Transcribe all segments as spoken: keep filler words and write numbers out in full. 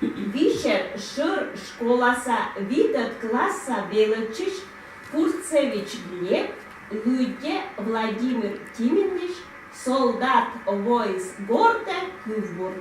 Вишер шӧр школаса витӧд класса велӧдчысь Курцевич Глеб лыддьӧ Владимир Тиминлысь «Солдат воис гортӧ» кывбур.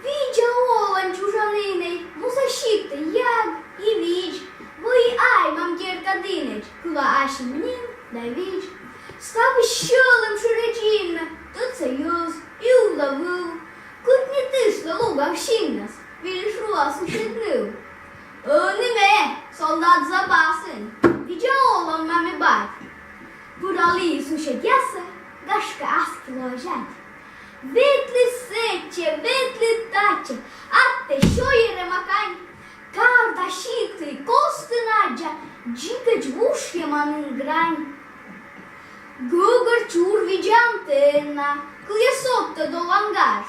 Видза олан, чужан инӧй, муса сиктӧ, ягӧ и видз. Вӧй ай мам керка дінӧдз, кыла асьным нин да видз. Ставыс сьӧлӧм шӧрӧдз инмӧ, тӧдса йӧз и уна вӧв. Кӧть нин тышла лугав синнас, вильыш руа сусед ныв. Ӧні ме солдат запасын, видза олан, мам и бать. Пыралі суседъясӧ, гашкӧ, аски лоӧ зять. Ветлі сэтчӧ, ветлі татчӧ, аттӧ сёйӧрӧма кань. Кар да сиктыд костын аддза, дзикӧдз вушйӧма нин грань. Гӧгӧр чур видзан тэнӧ, кыйӧ содтӧд олан гаж.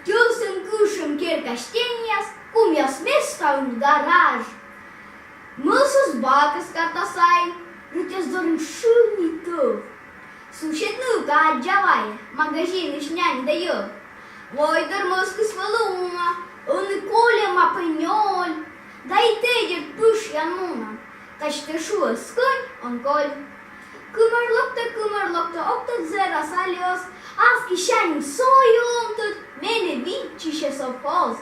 Тьӧсӧн кышӧм керка стенъяс, кумъяс местаын гараж. Мӧсӧс-бакӧс карта сайын, рытъяс дорын шыни тӧв. Сусед нывка аддза вайӧ, магазинысь нянь да йӧв. Войдӧр мӧскыс вӧлі уна, ӧні кольӧма пӧ нёль. Да и тэ, дерт, пышйан мунан, тадз тэ шуӧ: скӧнь, он коль. Кымӧр локтӧ, кымӧр локтӧ, ог тӧд зэра сальӧс, аски сянь со и омтӧд, менӧ виччысьӧ совхоз.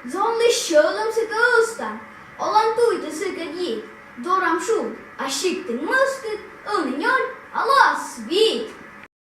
Зонлысь сьӧлӧм сыкӧд ыстан, олан туйтӧ сыкӧд йит. Дорам шуд, а сиктын мӧскыд, ӧні нёль, а лоас вит.